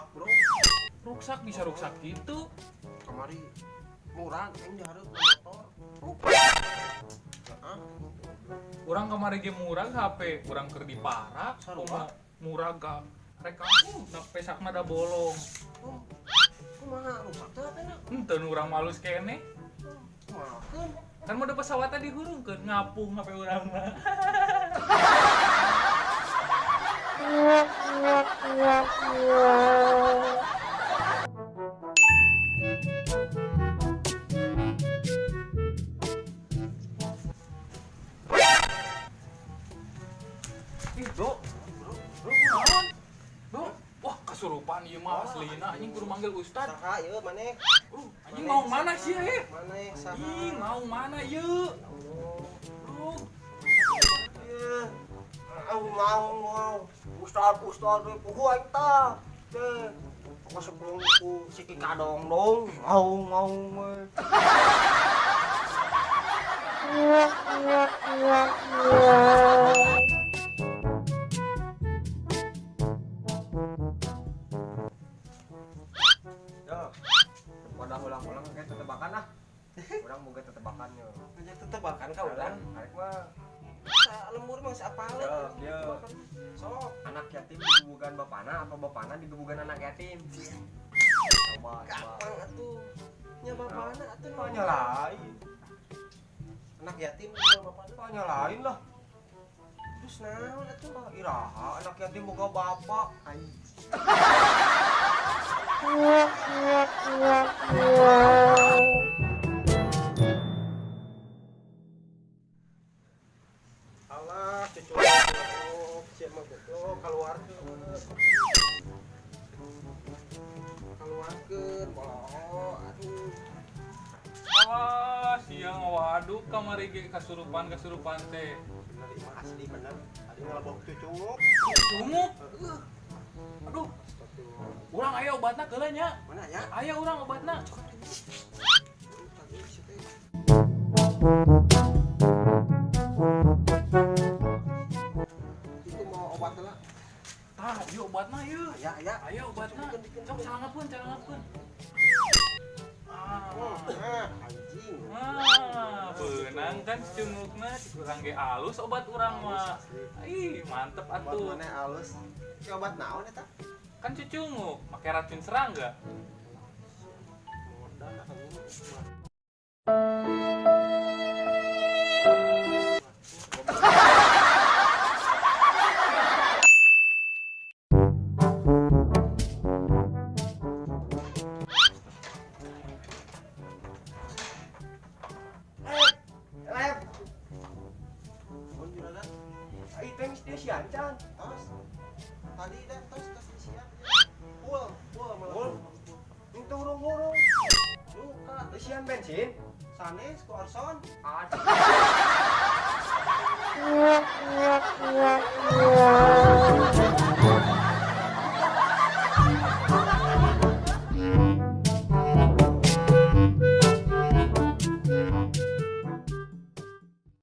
Ruksak, bro. Ruksak bisa ruksak gitu. Kamari murah aing dihareup motor. Ruksak. Heeh. Urang kamari ge murah HP, urang keur diparak, Sarua. Murah ga rek na pesakna da bolong. Oh, kumaha rusak teh HP-na? Henteu nu urang malus keneh. Kumahakeun? Kan mode pesawatnya dihurungkeun ngapung HP urang mah. Ih, bro, bro, bro, kunaon? Bro, wah kasurupan ieu mah aslina anjing kudu manggil ustad. Saha ieu maneh? Bro, anjing mau mana sih eh? Maneh saha? Ih, mau mana ieu? Ya Allah. Bro, Ieu. Au mau mau. Ustad ustad we puhu aing tah. Teh. Masuk ku si Ki Kadongdong, mau mau we. Yo, pada ulang-ulang kayak tetebakan ah. Urang boga tetebakan yo. Ngajak tetebakan ka urang. Arek mah Sa lembur mah geus apaleun. Yo, yo. Sok. Anak yatim digebugan bapana apa bapana digebugan anak yatim? Coba, coba. Gampang atuh. Nya bapana atuh. Tanya lain. Anak yatim nya bapana. Tanya lain lah. Terus naon atuh? Ah, iraha anak yatim boga bapak. Ai. Alah, cucu goblok, sia mah goblok, kaluarkeun. Kaluarkeun, bolong, aduh. Alah, siang waduh kamari ge kasurupan-kasurupan teh. Bener ieu mah asli bener. Tadi ngelebok cucunguk. Cucunguk. Heeh. Aduh, Astagfirullah. urang aya obatna keula nya. Mana ya? Aya urang obatna. Tadi si teh. Itu mau obat lah. Tah, ieu obatna ieu. Ya, ya. Aya obatna. Sok calangapkeun, calangapkeun. Ah. Nah, anjing. Ah, beunang kan cungukna urang ge alus obat urang mah. Ih, mantep Obat atuh. mana alus? Ki obat naon eta? Kan cucunguk, make racun serangga. Modal anjing. Lep, Mun juragan ai teh geus dieusian can. tos. Tadi dah tos tos disiap. Full, full malah. Full. Itu hurung-hurung. Luka Eusian bensin. sanes ku Orson. Aduh.